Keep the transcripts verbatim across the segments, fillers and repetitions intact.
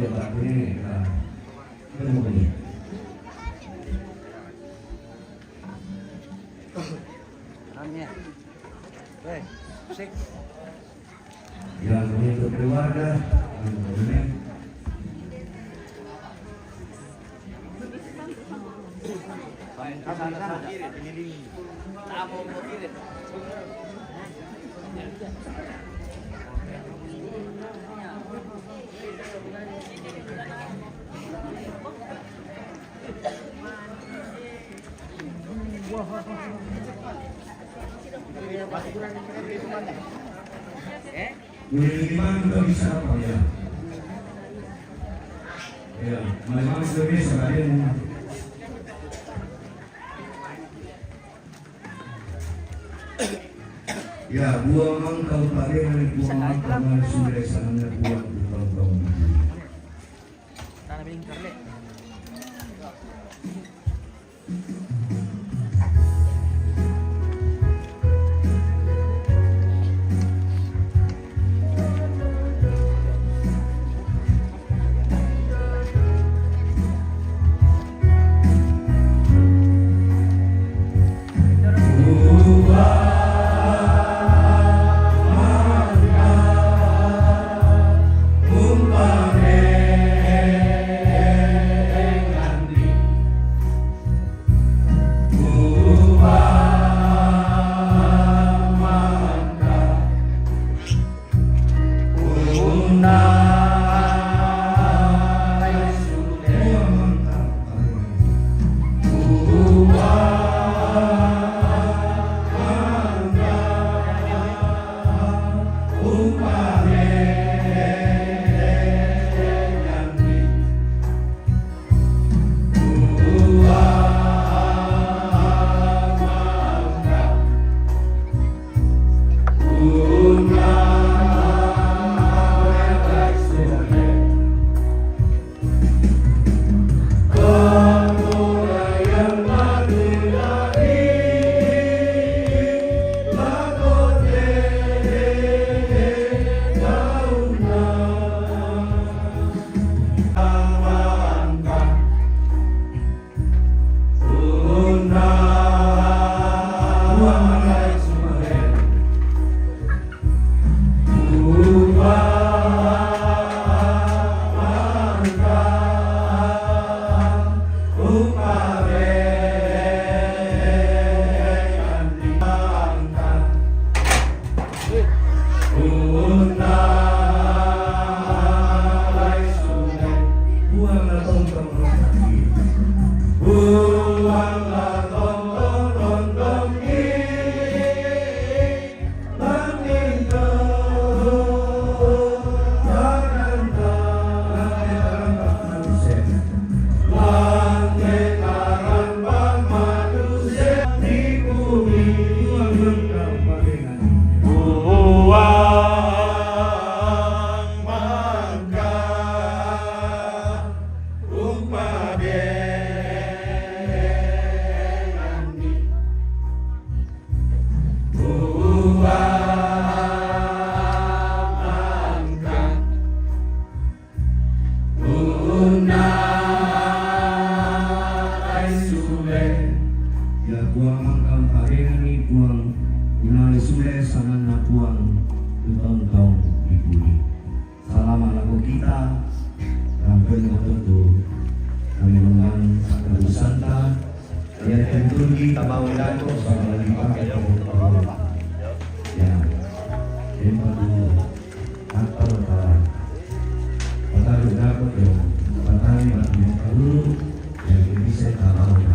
Ini, nah, ini mau ini. Rame ya. Oke, sip. Ya, ini untuk keluarga. Ini. Minimal juga bisa apa ya? Ya, memang sudah bisa ada yang Ya, buang mangkal pare, buang mangkal sudah sana buang buang buang. Tanah bingkar le. Ya, buang mangkal parengani, buang unali sule sanganna buang tutong-tong di buli. Salama lako kita, rampen moto tu kami memang kata busanta, ya tentu kita mau dako sama lagi pakai. Ya, yang perlu atau tak, patah dako yang patah lima puluh dulu, yang bisa tak mau dako.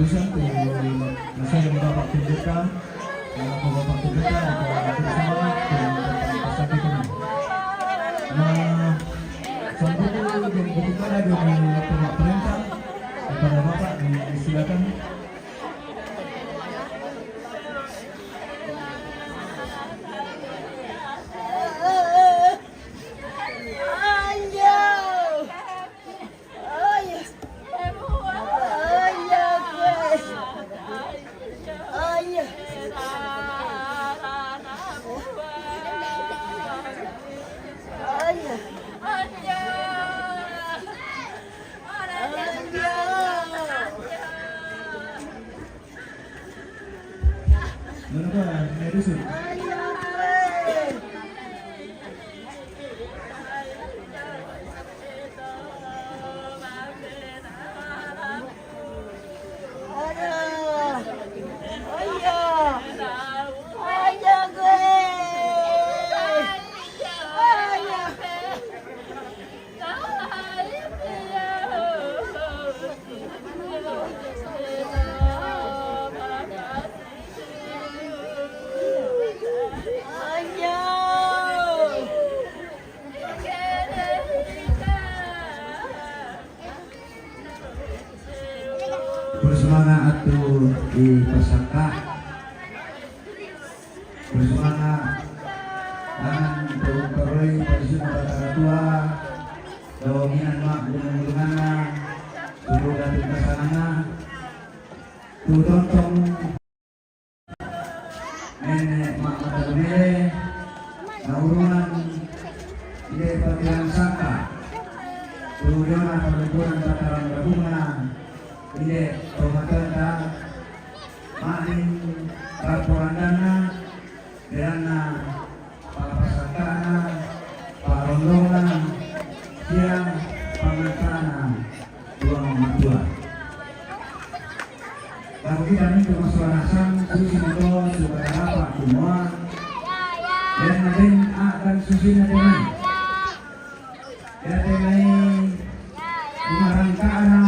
Saya Bapak Pendeta, eh, Bapak Pendeta, Bapak Pendeta, Bapak Pendeta. Nah, sambutan dari Bapak Perintah, kepada Bapak, disilakan. Mana ba, mai dusun? Bersemangat atu i pasaka. Bersemangat. Tangan untuk peroleh pada sini pada tua. Dominan mak gunung-gununganna. Suruh datuk kasanana. Tutontong. Nenek mak mata lumele, naurunan, inde patirang saka, tujona palupunan patarang rabungan, inde tomatenda, maning, paporandana, beranna, papasakana, parondona, sia, pangantana, Puang Matua. Lalu kita minta masalah nasang, susi moto, suka apa, semua. Dan nadeng akan susi nadeng. Ya tenai, marangkana,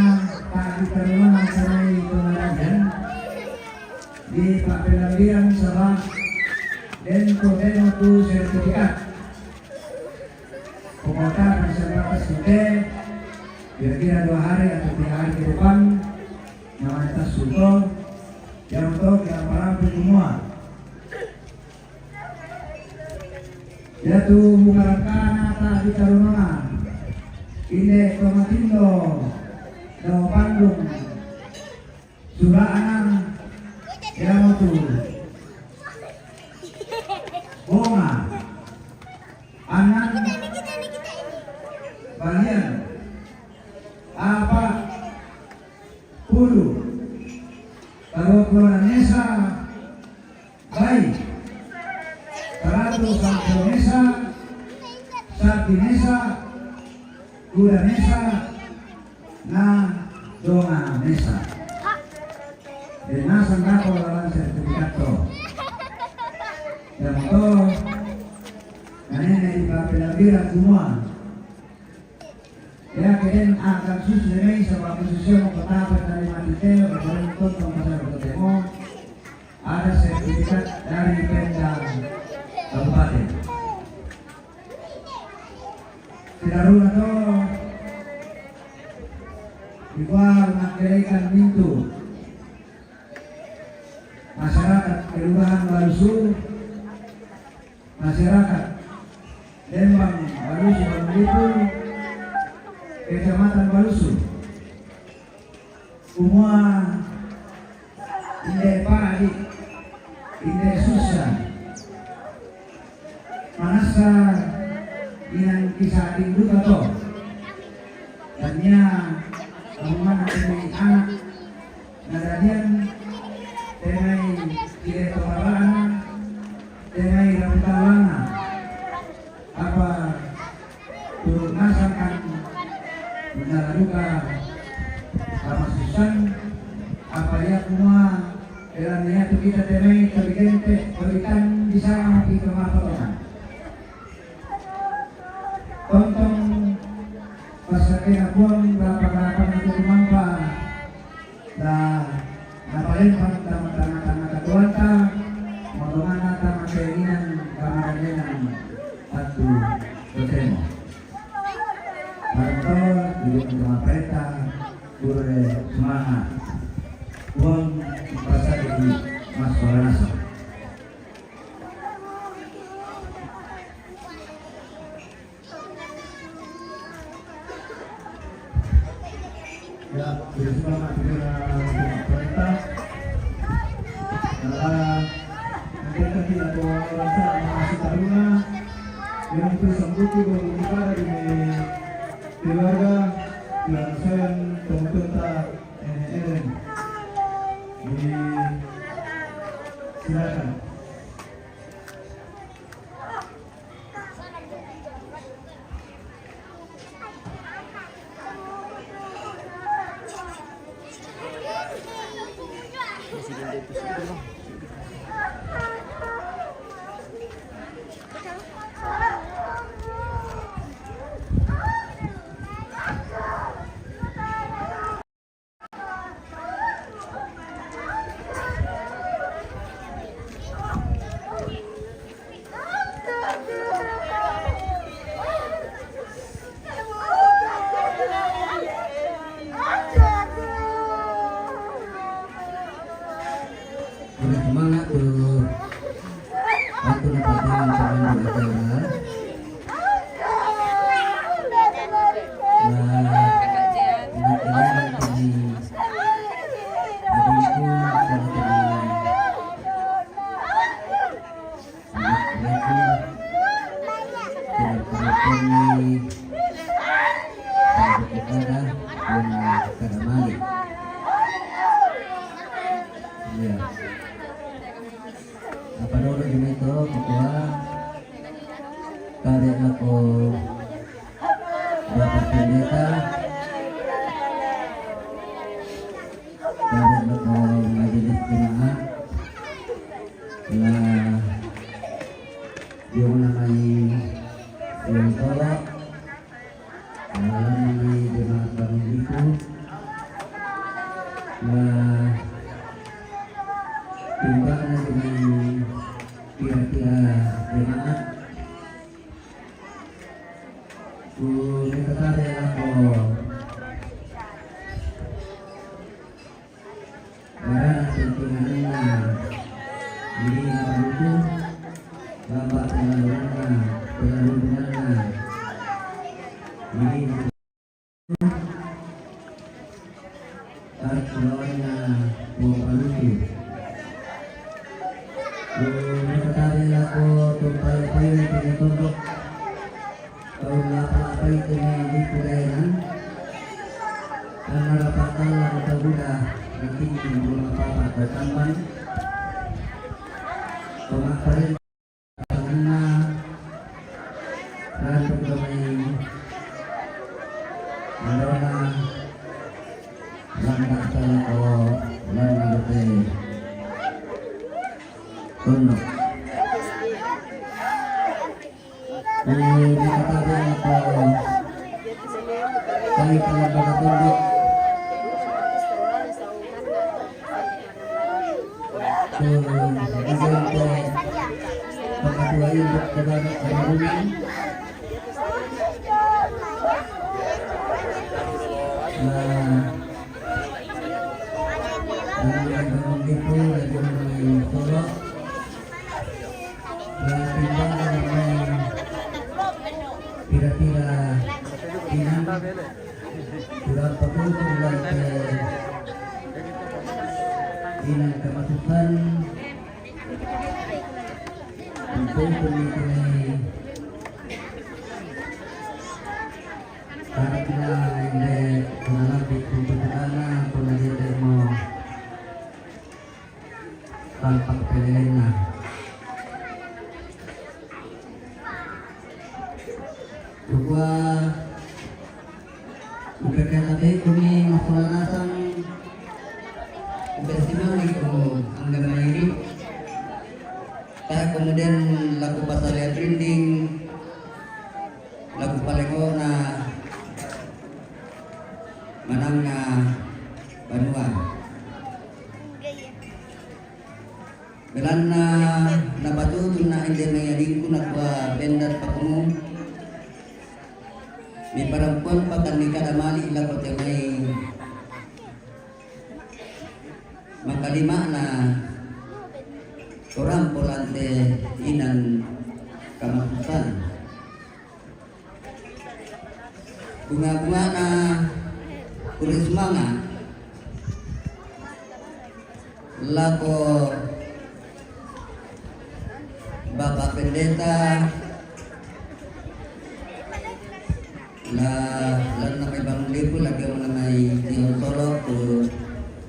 tak diterima, tenai, pengarahan. Di Pak Pelambian, sama, dan kau tengok tu sertifikat. Pokoknya bisa dapat sudah kira-kira dua hari atau tiga hari ke depan, namanya tas suto, yang untuk yang perang semua. Yatu mukarakana ta di tarunona, inde tomatindo, dawa Bandung, Surana, Yamato, Bonga, Anan, Balian, Apa, Pulu, Taroko Nanesa, Bai, Taratu Sampo Nesa, Sapi Nesa, Kuda Nesa, na donga mesa. Denasa ngako lawan sertifikat to. Yang to, nanene di papelambiran semua. Ya, keden akan sus lemei sebab khususnya mau kota dari mati teo, kemarin tonton pasal bertemu. Ada sertifikat dari Pemda Kabupaten. Tidak runa to, igual menggeleikan pintu masyarakat Kelurahan Balusu, masyarakat Lembang Balusu, Balusu, Kecamatan Balusu. Semua inde padi, inde susah. Manasa inang kisah duka to. Tania, kamu mana ini anak? Nadadian, tenai kire tomarana, tenai raputalana. Apa turut nasangkan, menara duka, apa susan, apa ya kuma, elan ya tu kita tenai, tabigente, tabitan, bisa mati kemapa orang. Tontong pasakena Puang, rapat-rapat itu kumampa. Nah, Tama-tama katuanta, motonganna tama keinginan kamadannenan tantu totemo. Para motor, duduk di tempat perintah, pure semangat. Uang pasal di Mas Baranasa. Ya, jadi semangat kita perintah. Karena kita tidak bawa rasa sama si Taruna yang itu sambuti baru kita di keluarga yang saya teman-teman tak ini ini. Jadi silakan. Udah semangat tuh. Aku dapat tangan sama acara. Nah, nah, ini nanti di adikku, nanti di adikku, tidak perlu ini, tidak ada, yang kada malik. Iya. Apa dulu ini tuh, ketua? Tarik aku Bapak Pendeta, tarik aku majelis jemaat, lah dia namai yang tolak, lah namai jemaat bangun itu, lah timbang namai kira-kira jemaat. Ku ni katare lako. Barana tuntunganna. Ini apa itu? Lambak pengalunganna, pengalunganna. Ini Tarik pulawanna Puang Paluku. Nakatari lako tumpayo-payo itu ni tondok. Taun lapa-lapa itu ni di Kudayan. Dan narapat Allah kota Buda. Nanti ini belum apa-apa ke Tamban. Tomak paling Tanganna, rantuk damai, marona, landa talako, landa dote. Tunduk. Ini kata dia apa? Kami telah bertunduk. Kira-kira inang Kurang papuntun lang kay inang kamatusan. Ang puntun nito ay para kila hindi kunalapit kung pagkakala kung nagende mo. Tampak pilihan na. Kukua Upekatabe kumi masalah nasang upesima lagi ko ang gagana ini. Kaya kemudian laku pasalian rinding, laku palengo na manang na banua. Belanna napatutun na inde mai adingku nakua bendat pakumu. Miparampuan pakan nikada mali lako te mai makalimana orang polante inan kamatusan. Bunga-bungana kurismanga lako Bapak Pendeta la lanna mai bangun lipu lagi mengenai Tion Solo tu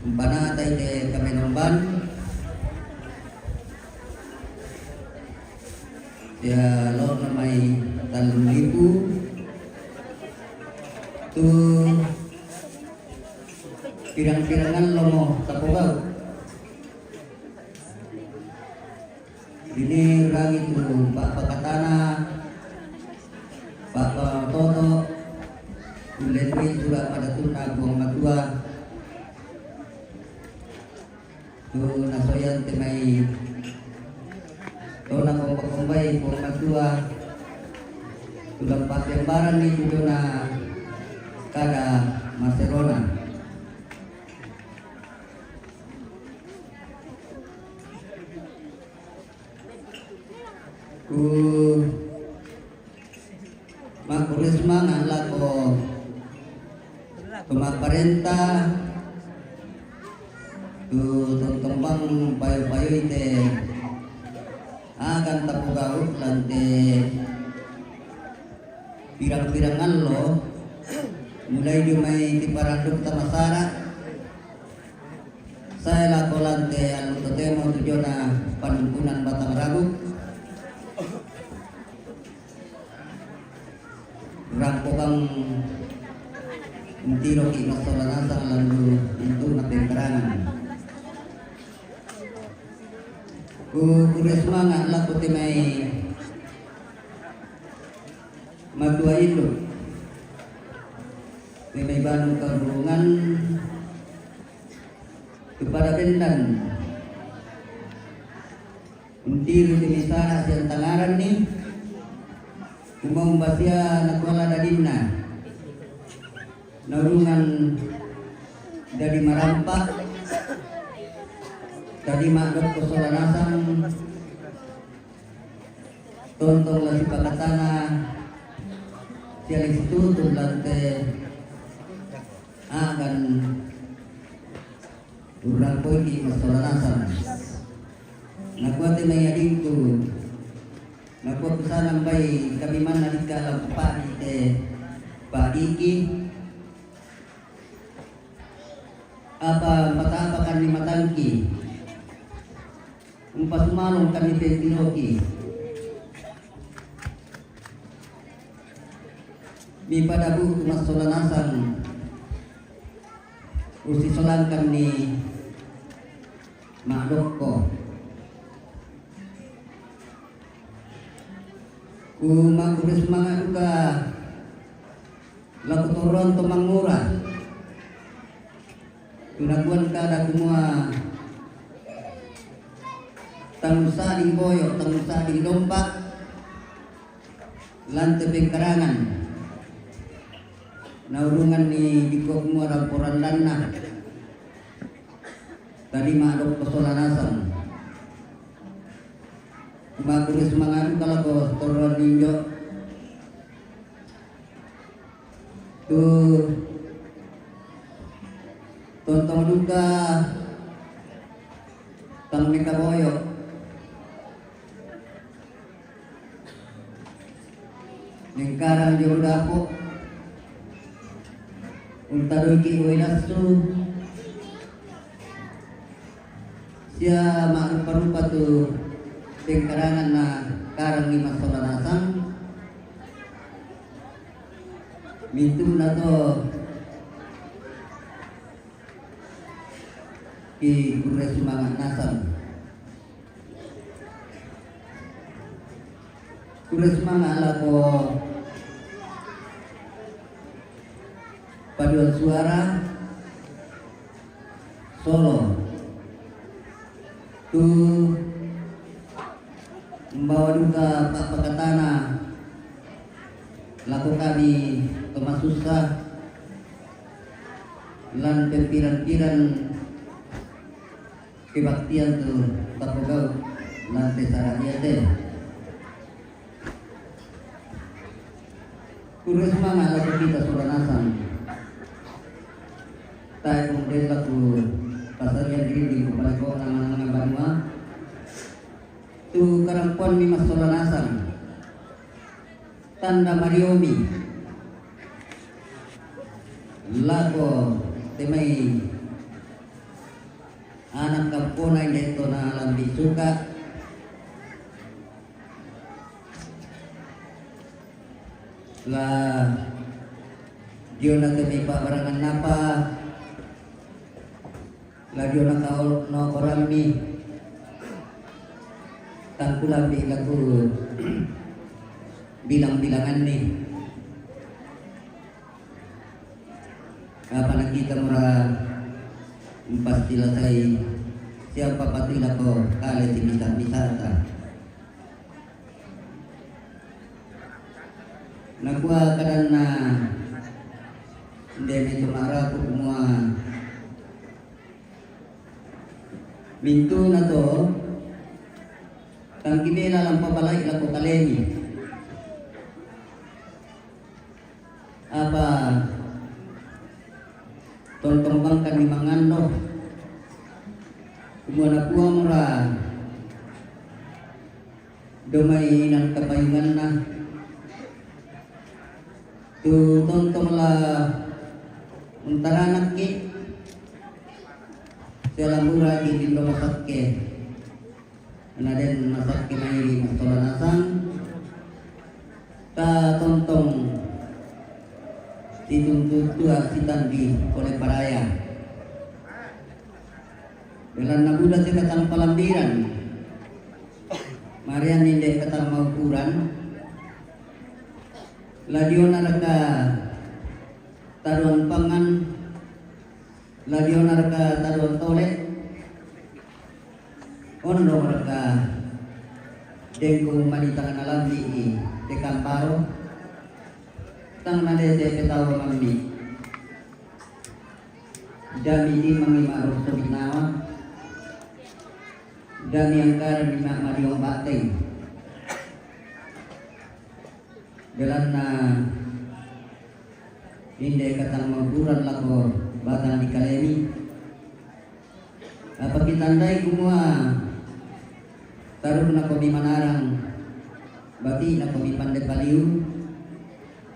empanata ite kamenomban. Ya, lo namai tallung lipu tu pirang-pirangan lomo tapogau. Ini rangi tu Pak Pakatana, Pak Toto, ulen wi sura pada tunna Puang Matua. Tu nasoyan te mai tona komba-kombai Puang Matua. Tulang papiambaran ni tu dona kada maserona. Ku Makurismanga lako tumaparenta tu tontong bang payu-payu ite akan tapugau lante pirang-pirangan lo mulai di mai tiparaduk tamasara. Saya lako lante anu totemo tujona panumpunan Batang Rabu. Rangkokang ntiro ki masola nasang landu untuk napengkerangan. Ku kurismanga lako te mai matua itu. Te mai banu karurungan kepada bendan. Untiri timisara siantangaran ni umau basia nakuala dadinna. Naurungan dadi marampa dadi madokko sola nasang. Tontong la sipakatana siali situtun lante akan Urang poiki masola nasang. Nakua te mai adingku, nakua kusana mbai kami manna dikka lampu padi te padiki. Apa matapakan ni matangki. Umpasumalong kami te tiroki. Mi pada buku masola nasang. Usisolangkan ni madokko. Ku makuris manga duka laku toruan to mangura. Tunakuan kada kumua tangu sading boyo, tangu sading dompa. Lante pengkarangan. Naurungan ni dikok mua ramporan lanna. Tadi madok pesola nasang. Makuris mangadu kalako toruan ninjo. Tu tontong duka tang meka boyo. Nengkarang jolo dapo. Untadoiki uwe nassu. Sia ma'rupa-rupa tu pengkarangan na karang ni masola nasang. Mintu na to ki kurre sumanga nasang. Kurre sumanga lako paduan suara solo tu Membawa duka pakatana lako kami to masussa, lan pempiran-piran kebaktian tu tapogau lan te sara iate. Kurre sumanga' lako kita sola nasang. Tae' kumudella ku pasarian rinding ku palekko'na manangnga banua. Tu karampoammi massola nasang. Tanda mariomi. Lako te mai ana' kampona inde to nalambi' suka'. La diona te mai pa'barangan napa, la diona kau no korammi, tangkulambi' laku bilang-bilanganni. Apa nakita mura umpassilasai siapa patu ilako kale ti misa-misata. Nakua kadanna inde mai to ma'rapu kumua, mintuna to tangkibela lampa palai lako kalemi. Apa tontong bangkanni mangando, kumua nakua mura domai inan kapayunganna, tu tontong la untaranakki, sia la muraki lindo masakke. Na den masakke mai massola nasang, ta tontong situntu tua sitambi pole paraya. Belanna buda te katang palambiran, marianni inde katang maukuran, la diona raka taruan pangan, la diona raka taruan tole, onrong raka dengku manitang nalambi'i te kamparo, tang nadete petawa mammi. Dami timangi ma'rusu binawa, dami angkarani ma'madiong ba'teng. Belanna inde katang maukuran lako batang dikalemi. Apa kitandai kumua tarukna komi manarang, bati'na komi pande paliu,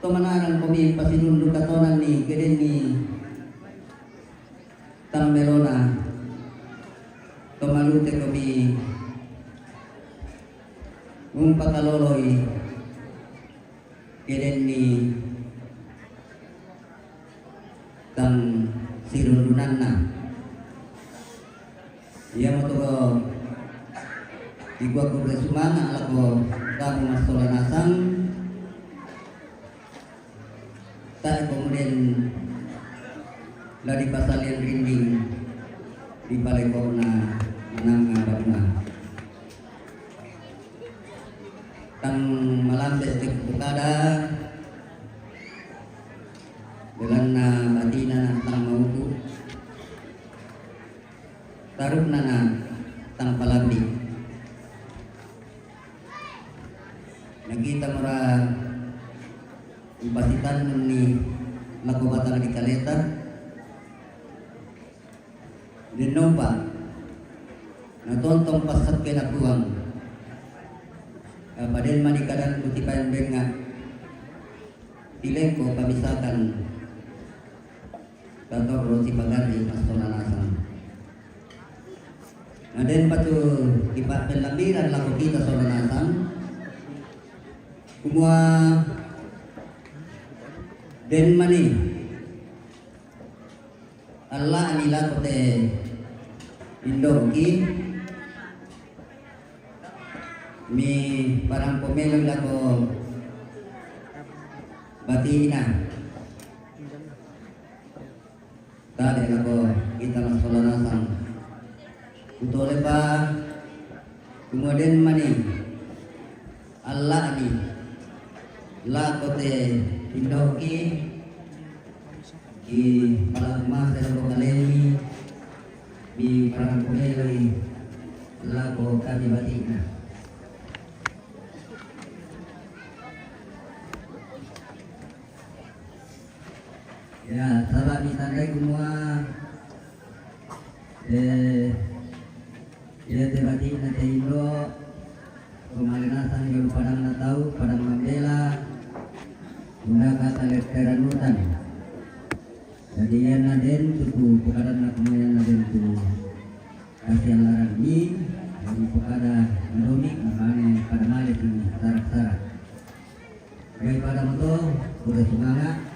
to manarang komi pasidundu katonanni kedenni tang melona, to malute komi umpakaloloi kedenni tang sirundunanna. Iamoto dikua kurre sumanga' lako kamu massola nasang, tae' kemudian la dipasalian rinding di paleko'na manangnga banua. Tang malambe te kupokada, belanna batinana tang mauku, taruknana tang palambi. Nakita mura umpasitannunni lako batang dikaleta, den naupa, natontong passakkena Puang. Apa den mani kadangku tipaeng bengnga, tilengko pamisakan, tatorro sipagarri massola nasang. Na den patu tipa'pellambiran lako kita sola nasang, kumua den mani alla'ni lako te indo'ki, mi parangko meloi lako batina. Tade lako kita massola nasang. Kutolepa, kumua den mani Alla'bi lako te indo'ki, ki pala'mase lako kaleni, mi parangkumeli lako kami bati'na. Ya, saba' mitandai kumua, eh, iya te bati'na te indo', ko male nasang ri ulu padanna tau, padang mambela, undaka taletteranutan. Jadi, iyanna den tu kupokadanna kumua iyanna den tu kasiallaranni, jadi pokada indomi, namane pada male sini, sara-sara. Daripada moto, udah sumanga',